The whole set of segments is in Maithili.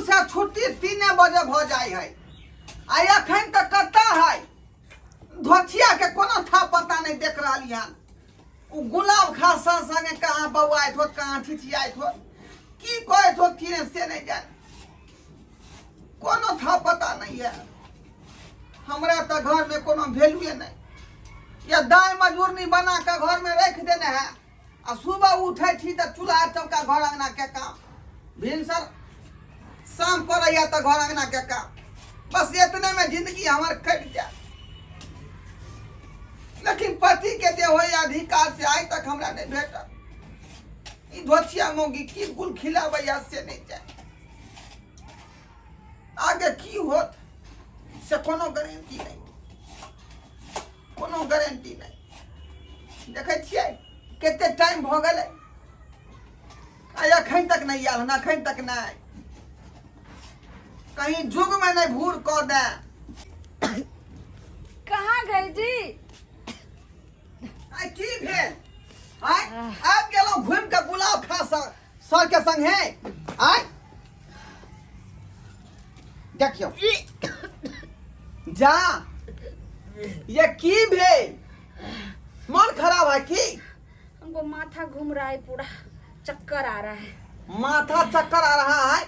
से छुट्टी 3 बजे भऽ जाइ है आ एखन तक कतऽ है? धोथिया के कोनो था पता नहीं। देख रहली हन उ गुलाब खास संग संगे कहाँ बौआइत होत, कहाँ छिछियाइत होत, की कहैत होत, की नहि से नहीं जान। कोनो था पता नहीं है। हमरा तऽ घर में कोनो वैल्यूए नहीं या दाय मजूरनी बना के घर में रख देने है। आ सुबह उठे छी तऽ चूल्हा चौका, घर अंगना के काम, भिनसर शाम पड़ैया तऽ घर अंगना के काम, बस इतने में जिंदगी हमर कटि जाए। लेकिन पति के जे होय अधिकार से आइ तक हमरा नहीं भेटल। ई धोथिया मौगी की गुल खिलाबैया से नहीं जाए। आगे की होत से कोनो गारंटी नहीं, कोनो गारंटी नहीं। देखै छियै कते टाइम भऽ गेलै आ एखन तक नहि आयल हन, एखन तक नहि। कहीं जुग में नहीं भूर कऽ दे। कहाँ गए जी? आइ की भेल? आइ आबि गेलहुँ घुमि कऽ गुलाब खा सर सर के संगे। आइ देखियौ जा, ये की भेल? मन खराब है की? हमको माथा घूम रहा है, पूरा चक्कर आ रहा है। माथा चक्कर आ रहा है?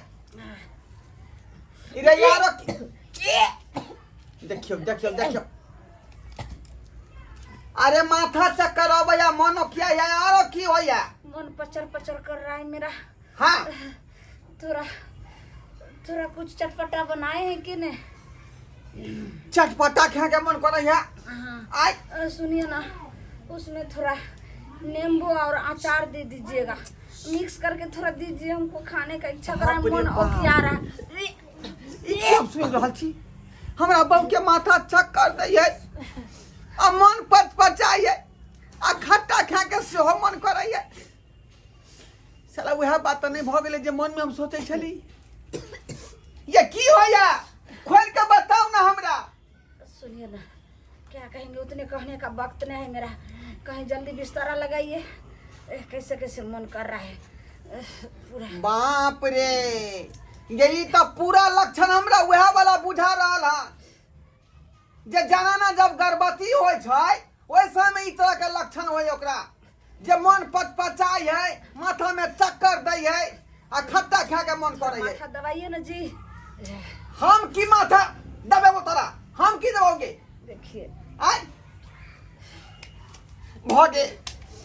इरे यारो, देखियो देखियो देखियो। अरे, माथा चक्कर अबैया, मनो किया या आरो की होइया? मन पचर पचर कर रहा है मेरा। थोड़ा थोड़ा कुछ चटपटा बनाए हैं कि नहीं? चटपटा खा के मन करैया? हाँ। आइ सुनिए ना, उसमें थोड़ा नींबू और अचार दे दीजिएगा, मिक्स करके थोड़ा दीजिए, हमको खाने का इच्छा कर रहा है। बाप रे मन बाप। औकिया रहा है। ई की हम सुनि रहल छी? हमरा बहू के माथा चक्कर दै है आ मन पच पचाइए आ खट्टा खा के सेहो मन करैए। साला, वएह बात तऽ नहि भऽ गेलै जे मनमे हम सोचै छली। ये की होइया, खोलि के बताउ ना हमरा। सुनिए ना, क्या कहेंगे, उतने कहने का वक्त नहीं है मेरा। कहीं जल्दी बिस्तारा लगाइए। कैसे कैसे मन कर रहा है पूरा। बाप रे, यही तऽ पूरा लक्षण हमरा वएह वाला बुझा रहल हन जे जनाना जब गर्भवती होइ छै, ओहि समय ई तरह के लक्षण होइ ओकरा, जे मन पचपचाइ है, माथा में चक्कर दै है आ खट्टा खा के मन करै है। माथा दबाइए ना जी। हम की माथा दबेबो तोरा? हम की दबोगे? देखिए। आय, भऽ गेल,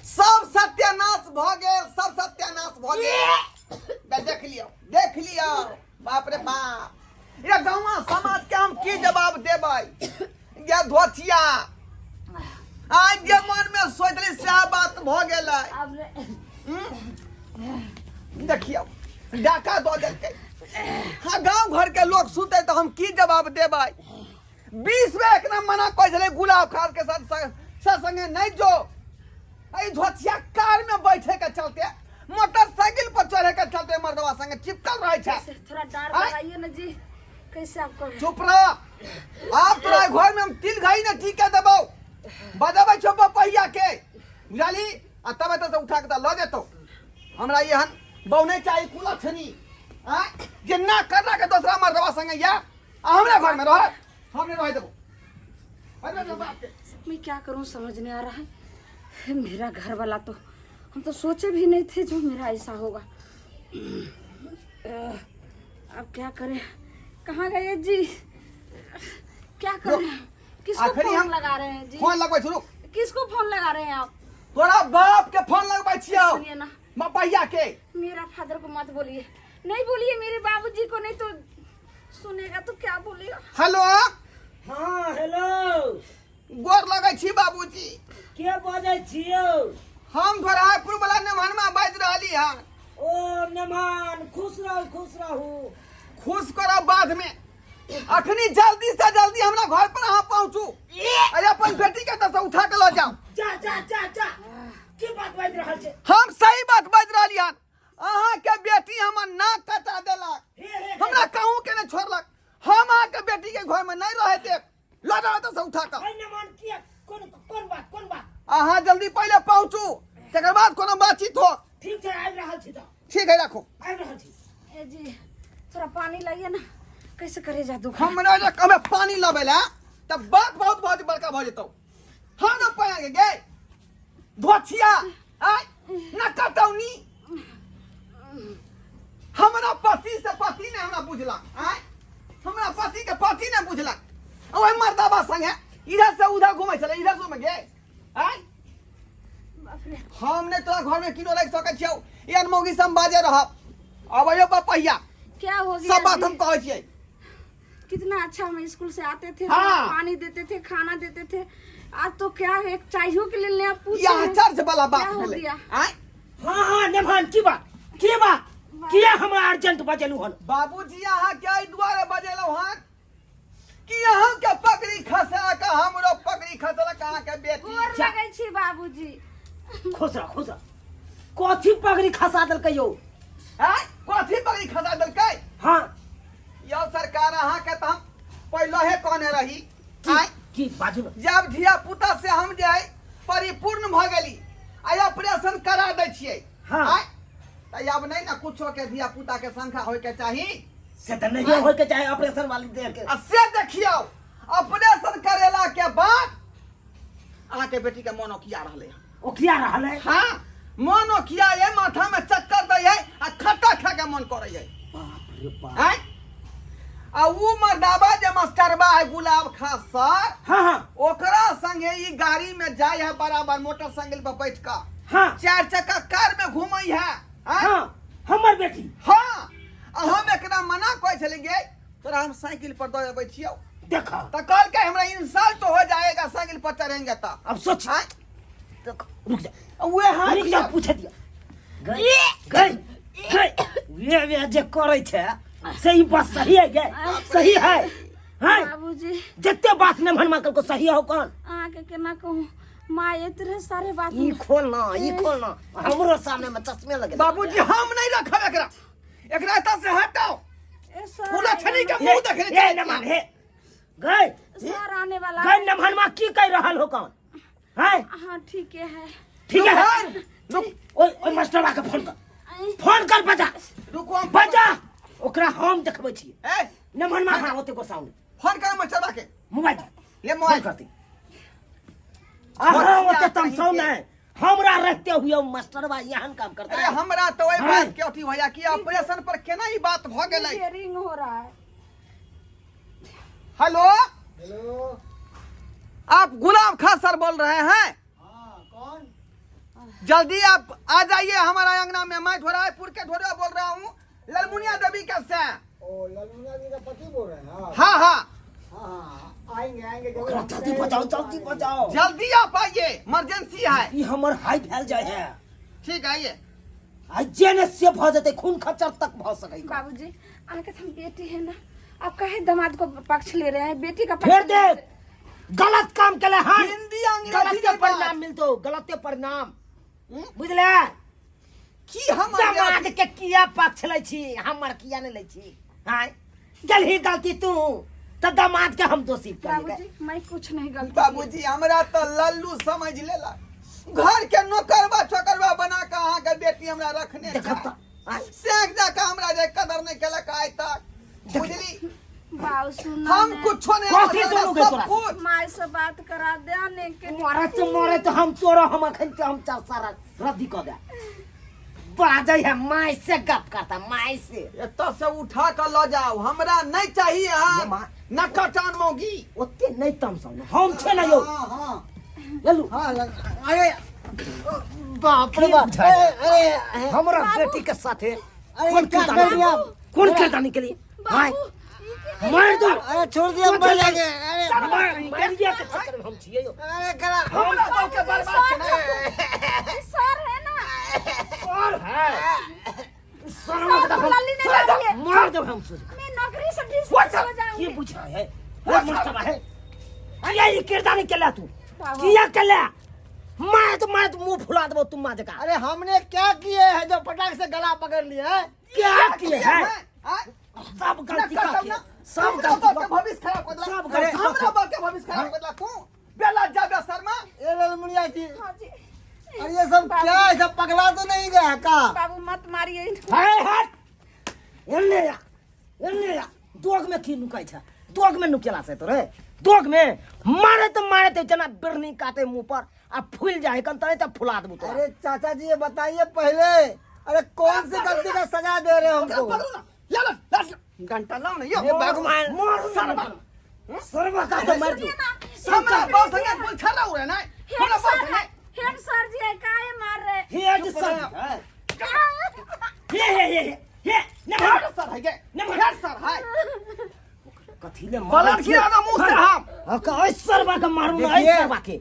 सब सत्यानाश भऽ गेल, सब सत्यानाश भऽ गेल। देख लियौ, देख लियौ। बाप रे बाप, ये गाँव समाज के हम की जवाब देबै? ये धोथिया, आज जे मन में सोचली सएह बात भऽ गेलै। अब देखियौ, डाका दऽ देलकै। हाँ, गाँव घर के लोग सुनते तऽ हम की जवाब देबै? 20 बेर एकरा मना कहै छलै, गुलाब खास के साथ साथ संगे नहीं जो। एहि धोथिया कार में बैठे के चलते, मोटरसाइकिल पर चढ़े के चलते मर्दवा संगे चिपकल रहे छै। कैसे थोड़ा डार आय। लगाइए ना जी, कैसे आपको चुप रह। आब तोरा घर में हम तिल घाई ने टीके देबौ, बजबै छौ बपहिया के, बुझली? आ तब एतऽ से उठा के तऽ लऽ जेतौ। हमरा एहन बहु नहि चाही कुलक्षणी आँय, जे ना करला के दोसरा मर्दवा संगे या आ हमरा घर में रह। हम नहीं रह देबो। अरे रे बाप के। मैं क्या करूं, समझ नहीं आ रहा है। मेरा घर वाला तो हम तो सोचे भी नहीं थे जो मेरा ऐसा होगा। अब क्या करें? कहाँ गए जी? क्या कर रहे हैं? किसको आखिरी फोन हम- लगा रहे हैं जी? फोन लगबै छी, रुक। किसको फोन लगा रहे हैं आप? तोरा बाप के फोन लगबै छियौ। सुनिए ना। मपहिया के। मेरा फादर को मत बोलिए, नहीं बोलिए मेरे बाबूजी को, नहीं तो सुनेगा तो क्या बोलेगा? हेलो। हाँ, हेलो। गोर लगै छी बाबूजी। के बजै छियौ? हम घोड़ापुर वाला नेमहनमा बाजि रहली हन। ओ नेमान, खुश रहू, खुश रहू। खुश करब बाद में, अखनी जल्दी से जल्दी हमरा घर पर अहाँ पहुँचू। अरे, अपन बेटी के एतऽ से उठा के लऽ जाउ। जा जा जा जा, की बात बाजि रहल छै? हम सही बात बाजि रहली हन। अहाँ के बेटी हमर नाक कटा देलक। हे हे हे। हमरा कहूँ के नहीं छोड़लक। हम अहाँ के बेटी के घर में नहीं रहे देब। लऽ जाउ एतऽ से उठा कऽ। है नेमान, किया? कोन कोन बात, कोन बात? अहाँ जल्दी पहिले पहुँचू, तकर बाद कोनो बातचीत हो। ठीक छै, आबि रहल छी तऽ। ठीक है, राखू। आबि रहल छी। ए जी, थोड़ा पानी लाइए ना, कैसे करे जा दुख। हमरा जे कहबै पानी लबै लए तऽ बात बहुत बहुत बड़का भऽ जेतौ। हम न पानि गे धोछिया आय न कटौनी। हमरा पति से पति ने हमरा बुझलक आय, हमरा पति के पति ने बुझलक। ओहि मर्दाबा संगे इधर से उधर घूमै छलै, इधर से घूमै गे आय। हम ने तोरा घर में किनो राखि सकै छियौ, एहन मौगी सब बाजे रहब। अबैयो बपहिया क्या हो गया सब बात जी? हम कहै छियै। कितना अच्छा हम स्कूल से आते थे, हाँ। पानी देते थे, खाना देते थे, आज तो क्या एक चाहिए के लिए आप पूछे यहाँ हैं। चर्च वाला बात क्या हो भेलै गया? आय। हाँ हाँ नेमान, की बात की बात किया हमरा अर्जेंट बजेलू हन? बाबूजी अहाँ के एहि दुआरे बजेलहुँ हन कि अहाँ के पगड़ी खसा के हमरो पगड़ी खसलक अहाँ के बेटी। गोर लगै छी बाबूजी। खुश रह खुश रह। कथी पगड़ी खसा देलकै यौ? आय कथी पगड़ी खसा देलकै? हाँ यौ सरकार अहाँ के तऽ हम पहिले कहने रही आय की बाजू न। जब धिया पुता से हम जे है परिपूर्ण भऽ गेली आ ऑपरेशन करा दै छियै। हाँ। आय तऽ आब नहि ने कुछो के धिया पुता के संख्या होय के चाही। से तऽ नहीं होय के चाही ऑपरेशन वाली देह के। आ से देखियौ ऑपरेशन करेला के बाद अहाँ के बेटी के मन ओकिया रहलै हन। ओकिया रहल है? हाँ मन ओकिया है, माथा में चक्कर दै है आ खट्टा खा के मन करै है। बाप रे बाप। आय आ उ मर्दाबा जे मास्टरबा है गुलाब खास सर, हाँ हाँ ओकरा संगे ई गाड़ी में जाय है बराबर मोटरसाइकिल पर बैठ के। हाँ चार चक्का कार में घूमै है। आय? हाँ हमर बेटी। हाँ आ हम एकरा मना कहै छलियै गे तोरा हम साइकिल पर दऽ अबै छियौ। देखा तऽ कहलकै हमरा इंसल्ट हो जाएगा साइकिल पर चढ़ेंगे तऽ। अब सोच। आय? देखो, रुक जा। उहे हाथ रुक जा, पूछ दिया। गई गई गई वे वे जे करै छै से ई बात सही है गे? सही है? हैं? बाबूजी जते बात ने भनमा कल को सही हो कौन? अहाँ के केना कहूँ माँ एतरे सारे बात ई खोल ना, ई खोल ना, हमरो सामने में चश्मे लगे। बाबूजी हम नहीं रखब एकरा, एकरा एतऽ से हटाओ। ए सर पूरा छनी के मुंह देखने ए चाहै नमन हे गई सर आने वाला गई नमनमा की कह रहल हो कौन? हैं? हाँ ठीक है ठीक है। रुक ओए ओए मास्टरवा के फोन कर, फोन कर, बजा रुको हम बजा ओकरा हम देखबै छी। ए नमनमा हाँ ओते गोसाउ फोन कर मास्टरवा के। मोबाइल दे। ले मोबाइल। फोन करती। अहाँ ओते तमसौ नहीं, हमरा रहते हुए मास्टरवा एहन काम करता अरे है। हमरा तो ओहि हाँ। बात के अथी भैया कि ऑपरेशन पर केना ई बात भ गेलै। देखिए, रिंग हो रहा है। हेलो हेलो, आप गुलाब खां सर बोल रहे हैं? हाँ कौन? जल्दी आप आ जाइए हमारा अंगना में, मैं ढोरायपुर के ढोरा बोल रहा हूँ, ललमुनिया देवी के से। ओ ललमुनिया जी का पति बोल रहे हैं आप? हाँ हाँ हाँ हाँ आएंगे आएंगे जरूर। ओकरा जल्दी बचाओ, जल्दी बचाओ, जल्दी आप आइए, इमरजेंसी है। ई हमर हाई फैल जाए है। ठीक है आइए। आ जे ने से भ जेतै खून खच्चर तक भ सकै। बाबूजी अहाँ के तो हम बेटी है ना, आप काहे दामाद को पक्ष ले रहे हैं? बेटी का पक्ष फेर देख गलत काम केले हन, हिंदी अंग्रेजी गलते के परिणाम मिलतो, गलते परिणाम। बुझले की हम दामाद के किया पक्ष लै छी, हमर किया नहीं लै छी? हाय गेलही गलती तू त दामाद के हम दोषी करिए। बाबूजी मैं कुछ नहीं गलती बाबूजी हमरा तो लल्लू समझ लेला, घर के नौकरवा छोकरवा बना के अहाँ के बेटी हमरा रखने देखब त आय। सेक जाके हमरा जे कदर नहीं केलक आइ तक, बुझली? बाबू सुनो हम ने। कुछो नहीं कथी हमरा सुनू गे सब तोरा? कुछ। माय से बात करा दे ने के मरे तो मरे तो हम तोरो हम अखन के हम चार सारा रद्दी क दे बाजै है माय से गप करता माय से। एतऽ से उठा के लऽ जाओ, हमरा नहीं चाहिए ये अहाँ माँ। न कटान मौगी। ओते नहीं तमसाउ न, हम छे ना यौ। हाँ हाँ लल्लू। हाँ अरे बाप रे बाप, अरे अरे हमरा बेटी के साथे अरे कौन क्या किरदानी कर दिया आप? कौन किरदानी के लिए? हाय मार दो। अरे छोड़ दिया, मर जाएंगे। अरे मार दिया के चक्कर में हम छियै यौ। अरे करा हमरा गाँव के बर्बाद केना। सर है ना, सर है शर्म सर को लल्ली ने डालिए। मार दो हम सोच। मैं नौकरी से डिसमिस हो जाऊंगी। ये पूछ रहा है वो मस्तबा है। अरे ये किरदानी केला तू बाबा। किया केला? मार तो मार तो मुंह फुला देबो तुम मार जका। अरे हमने क्या किए है जो पटाख से गला पकड़ लिए है? क्या किए है? आय? सब गलती ना का कटब किए ना। सब हमरा गलती बाप के का भविष्य खराब कर देलक। सब गलती का हमरा किए। बाप के भविष्य खराब कर देलक तू। बेला जाबे शर्मा। ए ललमुनिया जी, हाँ जी। अरे ये सब क्या है? सब पगला तो नहीं गया का? बाबू मत मारिए इनको। हाय हट एने या एने आ, दोग में की नुकाइ छै? दोग में नुकेला से तोरे दोग में मारे तो मारे तो जना बिरनी काटे मुंह पर आ फूल जाए कन तने त फुला देबू तोरा। अरे चाचा जी, ये बताइए पहले, अरे कौन सी गलती का सजा दे रहे हो हमको? पकड़ू ना, ला ला ला, डंटा लाओ ना यो। हे भगवान। मार सरवा, सरवा का तो मार दू। हमरा बहुत संगे बोल छला उड़े ना। हेड हमरा बहुत सर संगे है, हेड सर जी है, काहे मार रहे? हे आज सर, हे हे हे हे ने मार। हेड सर है गे? ने मार। हेड सर है। कथी ले पलट गिरा दो मुंह से हम। हां का ऐ सरवा के मारू ना, ऐ देखिए। सरवा के।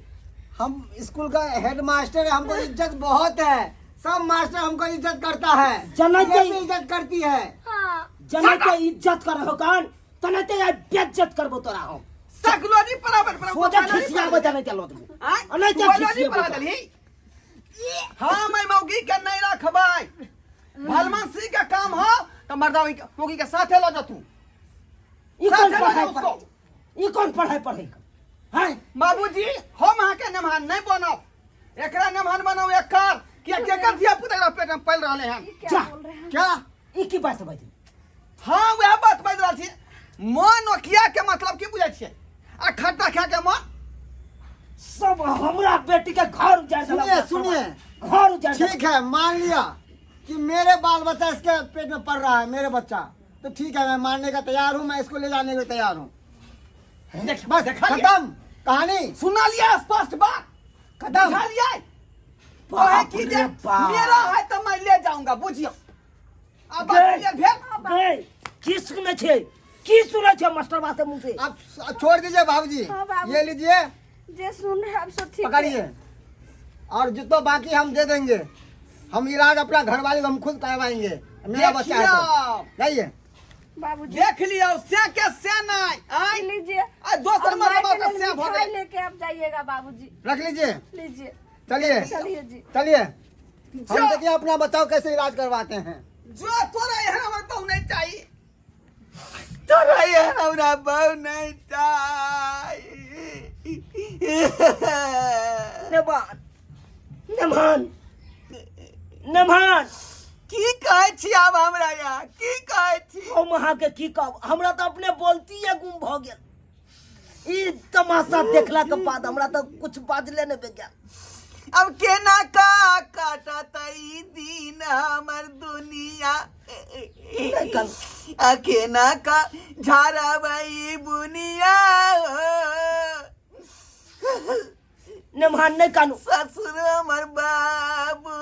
हम स्कूल का हेड मास्टर है, हमको इज्जत बहुत है, सब मास्टर हमको इज्जत करता है। जनते- ये भी इज्जत करती है। हाँ। जनते इज्जत कर हो कान तनते आई बेइज्जत करबो तोरा हम। साइकोलॉजी बराबर बराबर। सोचा खिसियाबो जनते लो देबो। आय अनैते बायोलॉजी खिसियाबो पढ़ा तोरा। देलही। हाँ, मैं मौगी के नहीं रखबै, भलमनसी के काम हो तो मर्दा मौगी के साथे ल जतू। ई कौन साथे ल पढ़ाई जाओ उसको। पढ़ाई? ई कौन पढ़ाई पढ़ाई हैं? बाबूजी, हम अहाँ के नमहान नहीं बनब, एकरा नमहान बनाऊ एकर, किया केकर धिया पुता एकरा पेट में पल रहले हन। ये क्या जा। बोल रहे हैं? क्या? ई की बात बाजू? हाँ, वएह बात बाजि रहल छी। मन ओकिया के मतलब की बुझै छियै? आ खट्टा खा के मन सब हमरा बेटी के घर उजाड़ देलक। सुनिए, सुनिए। घर उजाड़ देलक। ठीक है, मान लिया कि मेरे बाल बच्चा इसके पेट में पड़ रहा है, मेरे बच्चा तो ठीक है, मैं मानने का तैयार हूँ, मैं इसको ले जाने को तैयार हूँ। देख, बस। देखा लिया? खत्म कहानी। सुना लिया स्पष्ट बात? खत्म। बुझा लिया? कहे की जे बाप रे बाप। मेरा है तो मैं ले जाऊंगा, बुझियो। अब बात गए। क्लियर भेल? गए, की सुनै छै? की सुनै छै मास्टरबा से मुँह से? आप छोड़ दीजिए बाबूजी। हाँ, बाबू। ये लीजिए। जे सुन रहे अब सो ठीक है। पकड़िए, और जितना बाकी हम दे देंगे, हम इलाज अपना घर वाले को हम खुद करवाएंगे, मेरा बच्चा है तो। देखियौ। जाइए। बाबूजी। देख लियौ, से के से नहीं आय। लीजिए। आ दोसर और माँ मरबा के के लेल से भऽ मिठाई गेल। लेके आप जाइएगा बाबूजी। रख लीजिए। लीजिए। चलिए। चलिए जी। चलिए, हम जो देखिए अपना बचाव कैसे इलाज करवाते हैं। जो तोरा एहन हमर बहु नहीं चाही, तोरा एहन हमरा बहु नहीं चाही। नमान, नमान, नमान। की कहै छी आब हमरा यहाँ? की कहै छी? हम अहाँके की कहब, हमरा तऽ अपने बोलतीये गुम भऽ गेल। ई तमाशा देखला के बाद हमरा तऽ कुछ बाजले नहि गेल। अब केना का काटत ई दिन हमर दुनिया? नहि कल। आ केना का झाड़बै बुनिया हो? नमहान, नहि कानू। ससुर हमर बाबू।